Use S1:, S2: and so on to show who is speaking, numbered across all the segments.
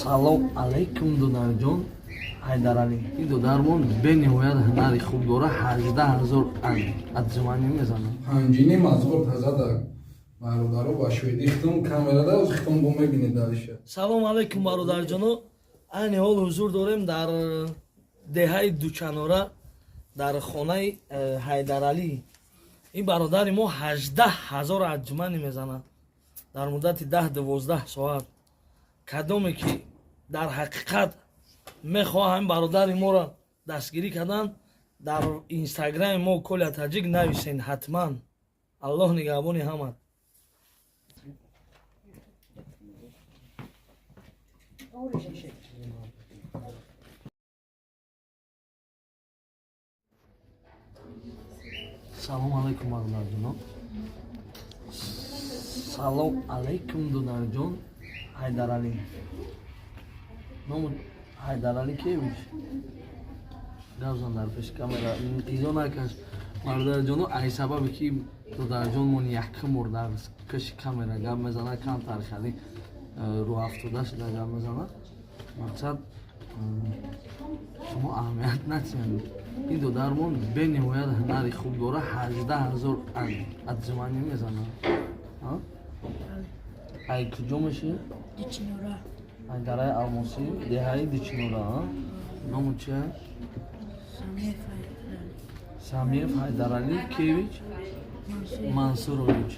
S1: Салом алайкум, додарҷон Ҳайдаралӣ. Ин додармон бениҳоят ҳунари хуб дора, 18 000 отжимание мезанад.
S2: Панҷиним ҳазор тазада, бародаро, ба шоҳидӣ хитон камерада хитон бо мебинед далиша.
S1: Салом алайкум, бародарҷоно. Айни ҳол ҳузур дорем дар деҳаи Дучанора, дар хонаи Ҳайдаралӣ. Ин бародари мо 18 000 отжимание мезанад дар муддати 10-12 соат. Кадоме ки дар ҳақиқат мехоҳам бародари моро дастгирӣ кардан, дар инстаграми мо Коля Таҷик нависен ҳатман. Аллоҳ нигаҳбони ҳамат. Салом алайкум, бародарҷоно. Салом алайкум, додарҷон Ҳайдаралӣ. Ному Ҳайдаралӣ кевич? Гап зан дар пеши камера, изо накаш. Бародарҷоно, ай сабабе ки додарҷонмон якум бор дар пеши камера гап мезана, камтар хали рӯҳафтода шуда гап мезана. Мақсад, шумо аҳамият натиҳед. Ин додармон бениҳоят ҳунари хуб дора, 18 000 отжимание мезанад. Ай куҷо мешӣ?
S3: Дичинора.
S1: Ай дараи Алмосӣ, деҳаи Дичинора. Ному чия?
S3: Самиев Ҳайдаралӣ.
S1: Самиев Ҳайдаралӣ Кевич? Мансурович.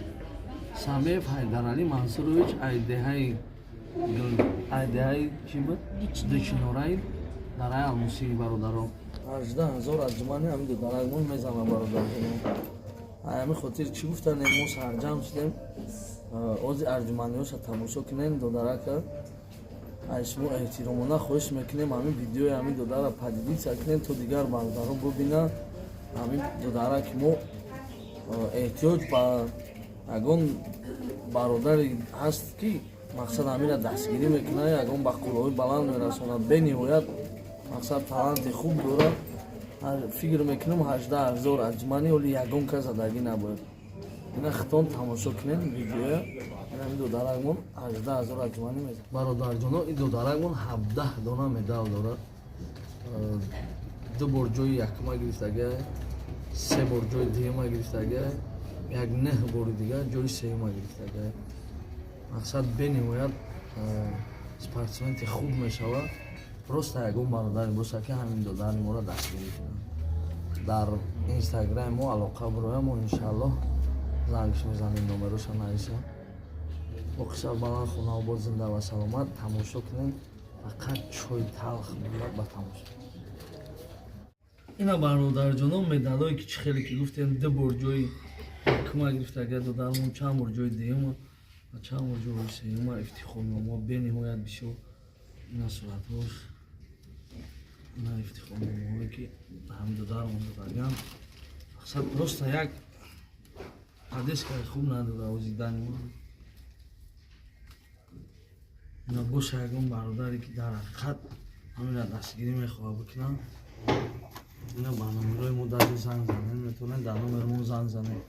S1: Самиев Ҳайдаралӣ Мансурович, ай деҳаи чӣ буд? Дичинораи дараи Алмосӣ. Бародаро, 18 000 отжимание ҳамин додаракмон мезанад, бародарҷоно. Ҳамин хотир чӣ гуфтанем, мо сарҷамъ шудем, ози отжимание ҳоша тамошо кунем додарака. Ай шумо эҳтиромона хоҳиш мекунем, ҳамин видеои ҳамин додара поделиться кунем, то дигар бародарон бубинанд. Ҳамин додараки мо эҳтиёҷ ба ягон бародаре ҳаст, ки мақсад ҳамина дастгирӣ мекунад, ягон ба қуллаҳои баланд мерасонад. Бениҳоят мақсад таланти хуб дорад. Фикр мекунам, 18 000 отжимание оли ягон кас задагӣ набояд. Ина хитон тамошо кунем видеоя. Ин додаракмон 18 000 отжимание мезанад. Бародарҷоно, ин додаракмон 17 дона медал дорад. Ду бор ҷои якума гирифтага, се бор ҷои дуюма гирифтага, як нӯҳ бори дигар ҷои сеюма гирифтага. Мақсад, бениҳоят спортсменти хуб мешавад. Просто ягон бародаре боша, ки ҳамин додари моро дастгирӣ кунад, дар инстаграми мо алоқа бироя, мо иншааллоҳ зангш мезанем, номероша нависа. Боқиша баланд, хонаобод, зинда ва саломат. Тамошо кунем, фақат чой талх мемонад ба тамошо. Ина, бародарҷонон, медалое ки чӣ хеле ки гуфтем, ду бор ҷои якума гирифтага додармон, чанд бор ҷои дуюма ва чанд бор ҷои сеюма, ифтихорнома бениҳоят бисёр. Ина суратҳош, ина ифтихорномаҳое ки ҳамин додармон додаган. Мақсад, просто як поддержка и хуб надода озидани мо. Ина боша ягон бародаре, ки дар ҳақиқат ҳамина дастгирӣ мехоҳад бикунад, ина ба номерои мо дади занг занем, метавонед дар номери мо занг занем.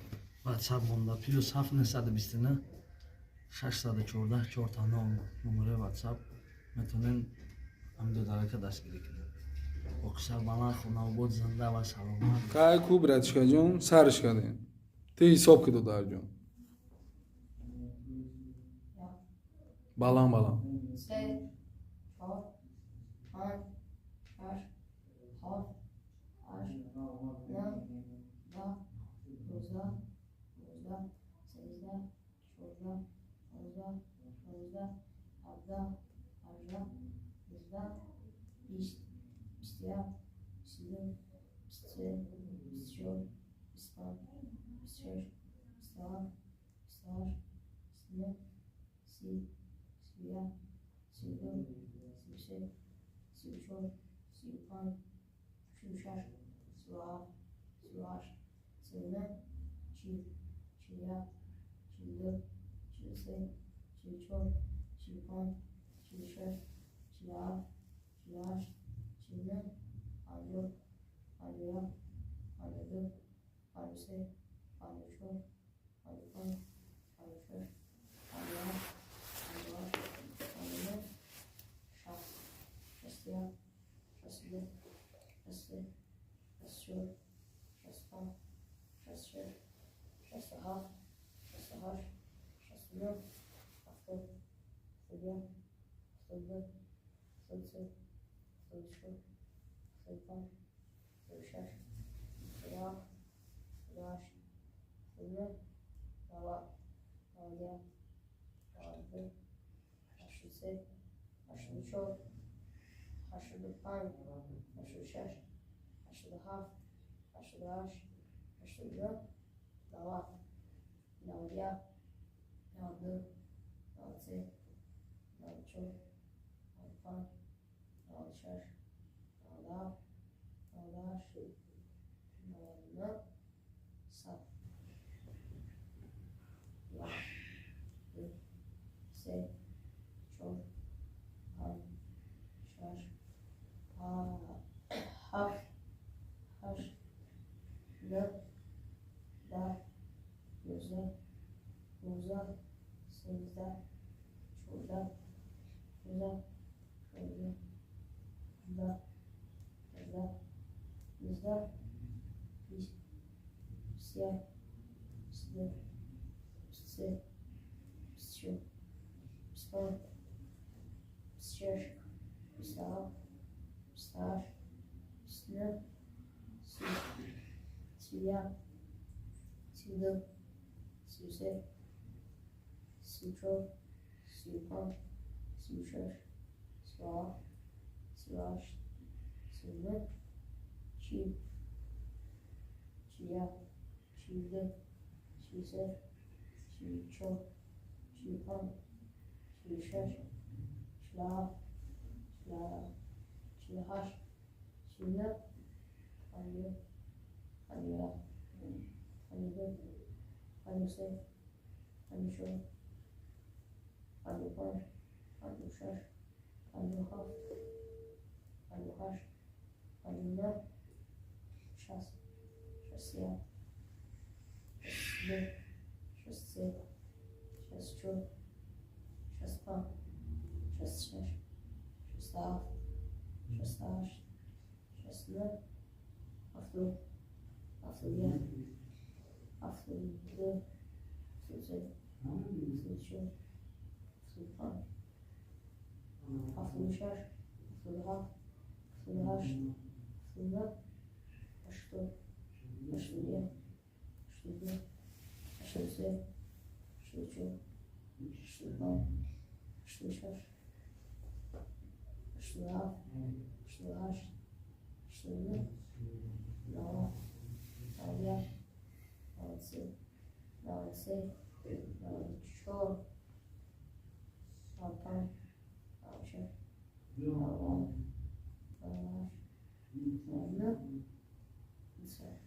S1: Ватсап монда +7 929 614 4 нол, номерои ватсап. Метавонем ҳамин додарака дастгирӣ кунем. Боқиша баланд, хонаобод, зинда ва саломат.
S2: Кай ку, братишка ҷон, сарш кардем, ту ҳисоб ки, додарҷон, баланд баланд.
S3: Се, чор, панҷ, шаш, ҳафт, ҳашт, нӯҳ, 10, 12, 13, 14, 15, 16, 17, 18, 19, 20, 21, 22, 23, 24, 25, 26, 27, 28, 29, 30, 31, 32, 33, 34, 35, 36, 37, 38, 39, 40, 41, 42, 43, 44, 45, 46, 47, 48, 49, 50, 51, 52, 53, 54, 55, 56, 57, 58, 59, 60. 61, 62, 63, 64, 65, 66, 67, 68, 69, 70, 71, 72, 73, 74, 75, 76, 77, 78, 79, 90, 91, 92, 83, 84, 85, 86, 87, 88, 89, 90, 91, 92, 93, 94, 95, 96, 97, 98, 99, 100. 1, 2, 3, 4, 5, 6, 7, 8, 9, 10, 11, 12, 13, 14, 15, 16, 17, 18, 19, 20, 21, 22, 23, 24, 25, 26, 27, 28, 29, 30, 31, 32, 33, 34, 35, 36, 37, 38, 39, 40, 41, 42, 43, 44, 45, 46, 47, 48, 49, 50, 51, 52, 53, 54, 55, 56, 57, 58, 59, 60, 61, 62, 63, 64, 65, 66, 67, 68, 69, 70, 71, 72, 73, 74, 75, 76, 77, 78, 79, 80, 81, 82, 83, 84, 85, 86, 87, 88, 89, 90, 91, 93, 93, 94, 95, 96, 97, 98, 99, 100.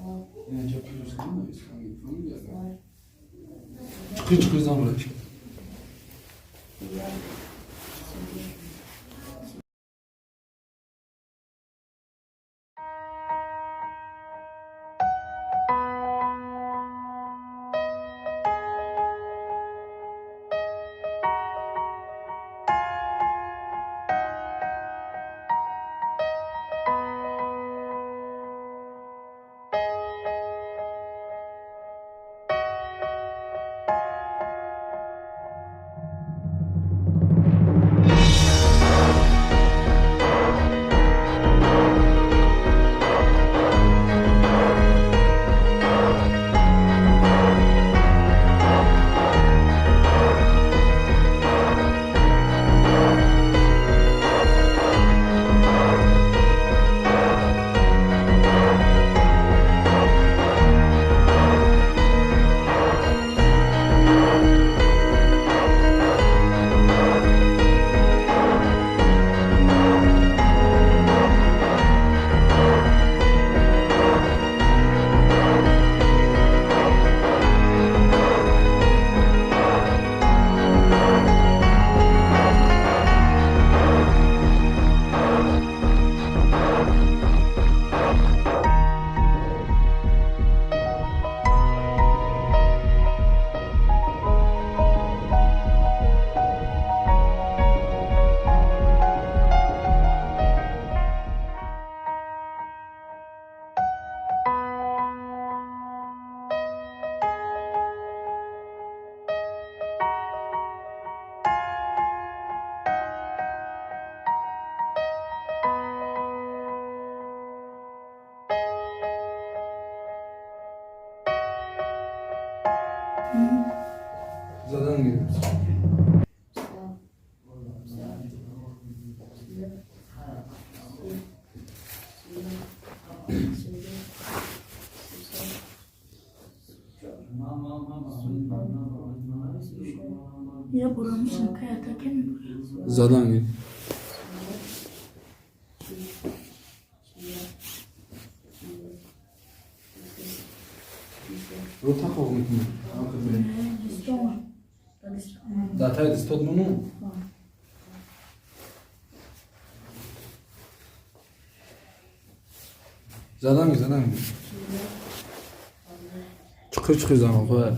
S2: Инҷа плюс кун, чуқи чуқи зан брачка. Задан гирифт.
S4: Я бурамышым кая такем.
S2: Задан гирифт. Рӯ тақоқ мекунӣ. Датай дистот муну? Задан задан. Чуқи чуқи зан хоҳар.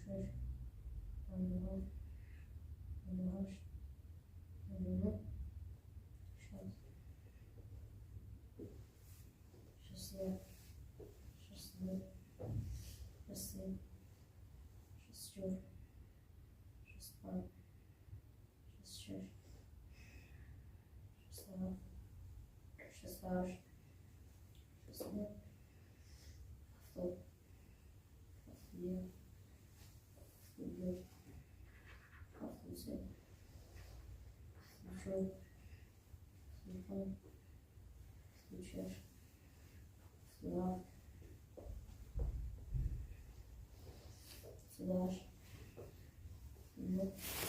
S3: 56, 57, 58, 59, 60, 61, 62, 63, 64, 65, 66, 67, 68, 69, 70, 71, 72, 73, 74, 75, 76, 77, 78, 79.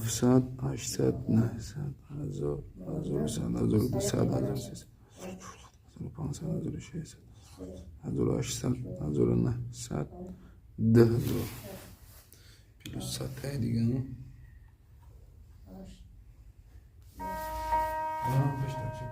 S2: 700, 800, 900, 1000, 1100, 1200, 1300, 1500, 1600, 1800, 1900, 2000. Плюс 100 таи дига.
S3: Ҳашт.
S2: Пеш такси.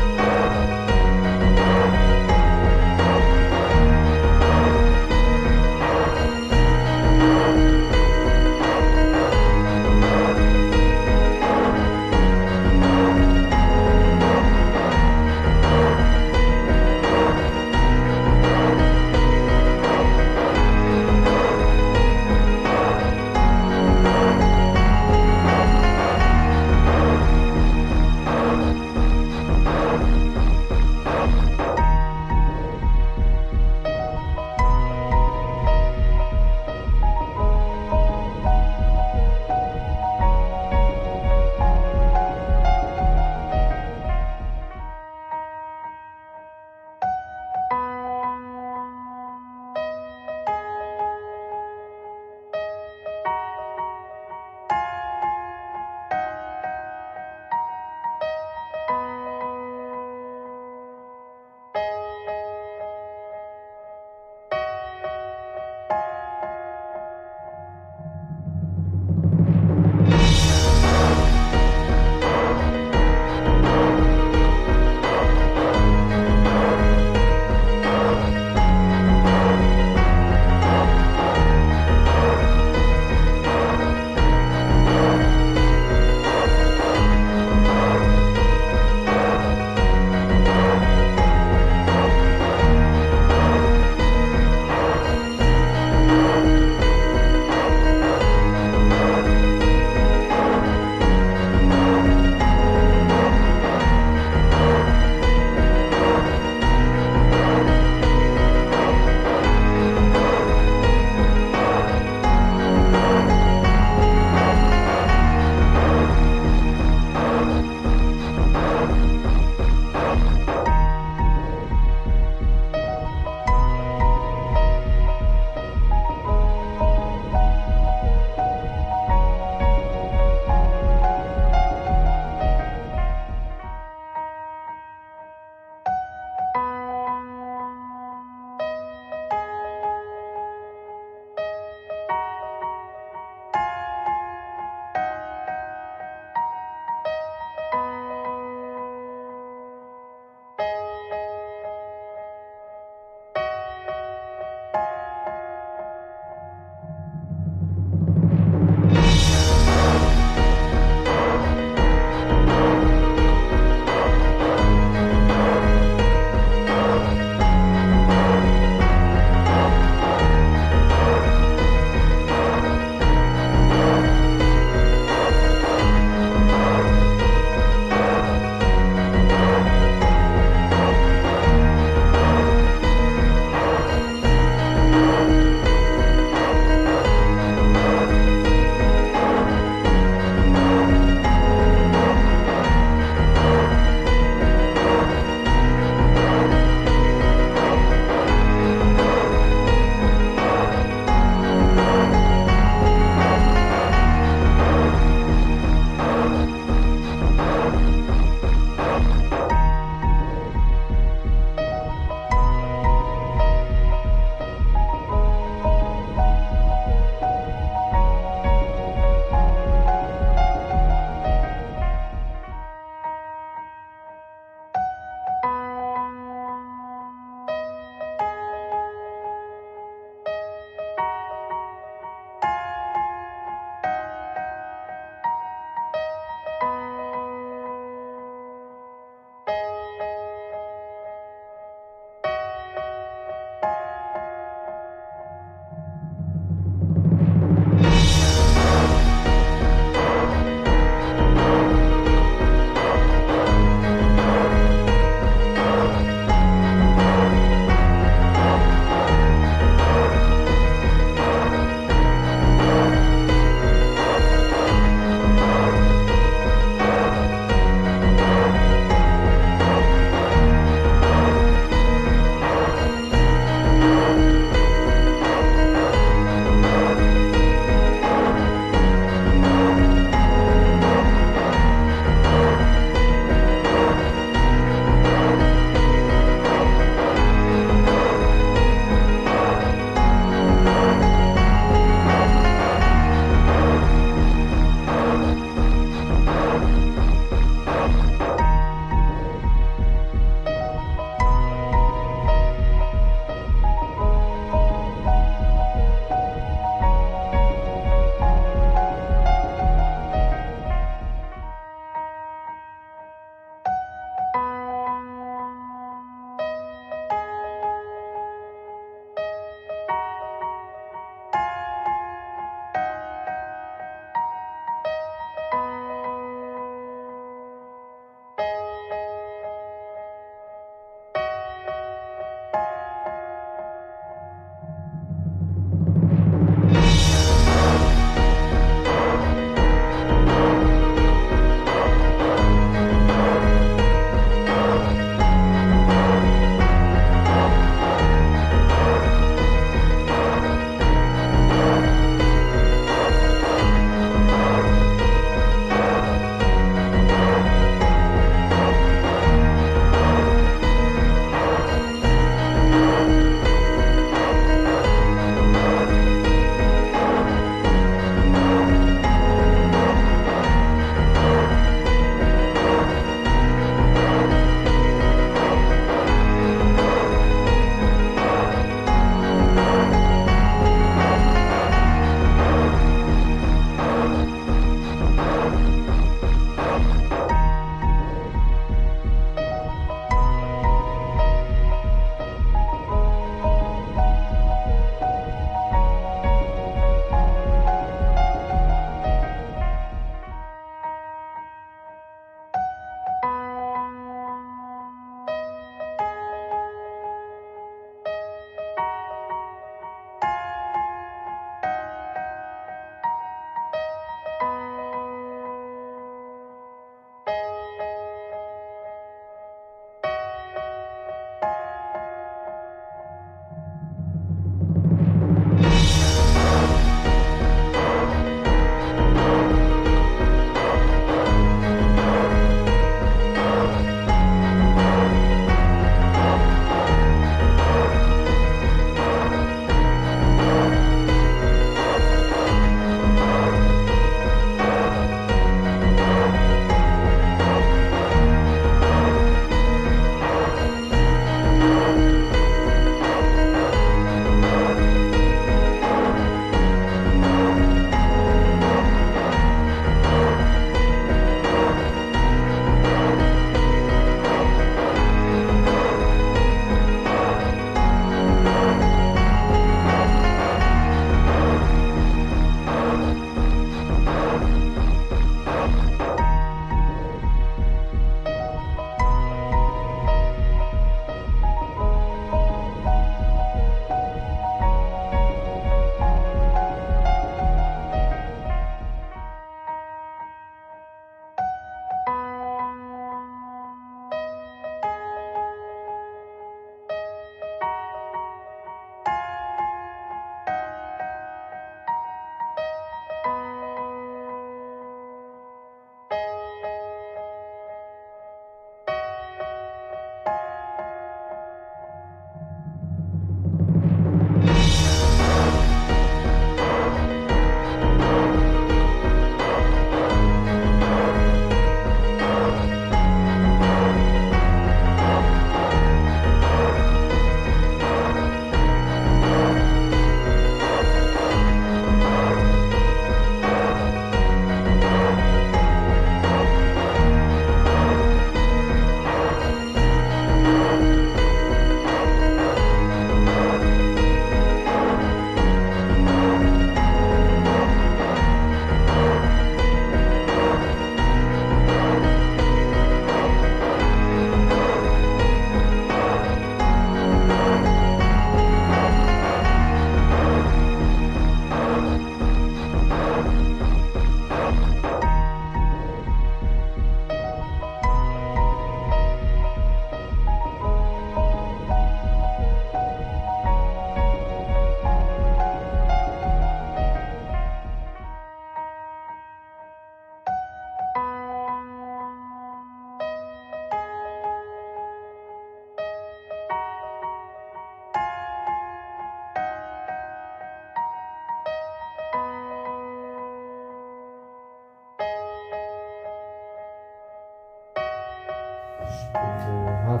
S5: 87,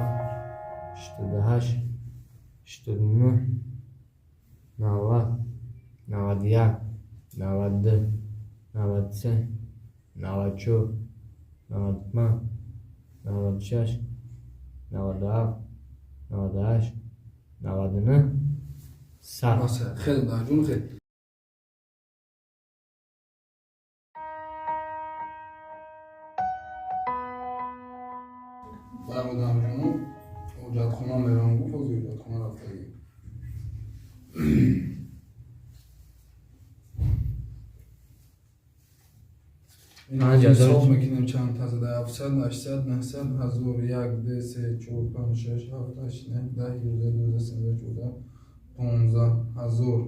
S5: 88, 89, 90, 91, 92, 93, 94, 95, 96, 97, 98, 99, 100.
S2: Баса, хеле дарҷон, хел. Бародарҷону, ҳоҷатхона мерам, гуфт, ҳозир ҳоҷатхона рафтагӣ.
S5: 5000.
S2: Ҳисоб мекунем, чанд та зада: 700, 800, 900, 1000, як, ду, се, чор, панҷ, шаш, ҳафт, ҳашт, нӯҳ, 10, 11, 12, 13, 14, 15 ҳазор,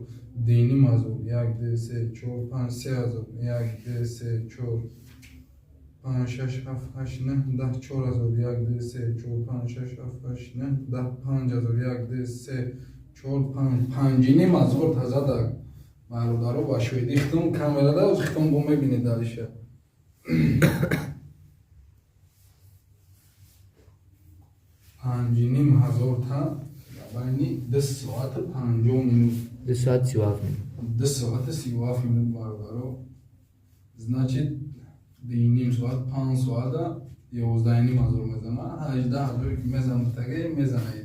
S2: 2,5 ҳазор, як, ду, се, чор, панҷ, 3000, як, ду, се, чор, панҷ, шаш, ҳафт, ҳашт, нӯҳ, 10, 4000, як, ду, се, чор, панҷ, шаш, ҳафт, ҳашт, нӯҳ, 10, 5000, як, ду, се, чор, панҷ, 5,5 ҳазор та зада, бародаро, ба шоҳидӣ хитон камерада, хитон бо мебинед далиша. 5,5 ҳазор та байни 2 соату 50 минут.
S5: 2 соат 37 минут.
S2: 2 соату 37 минут, бародаро. Значит, 2,5 соат, 5 соата 11,5 ҳазор мезана, 18 ҳазоре ки мезана, таге мезана и.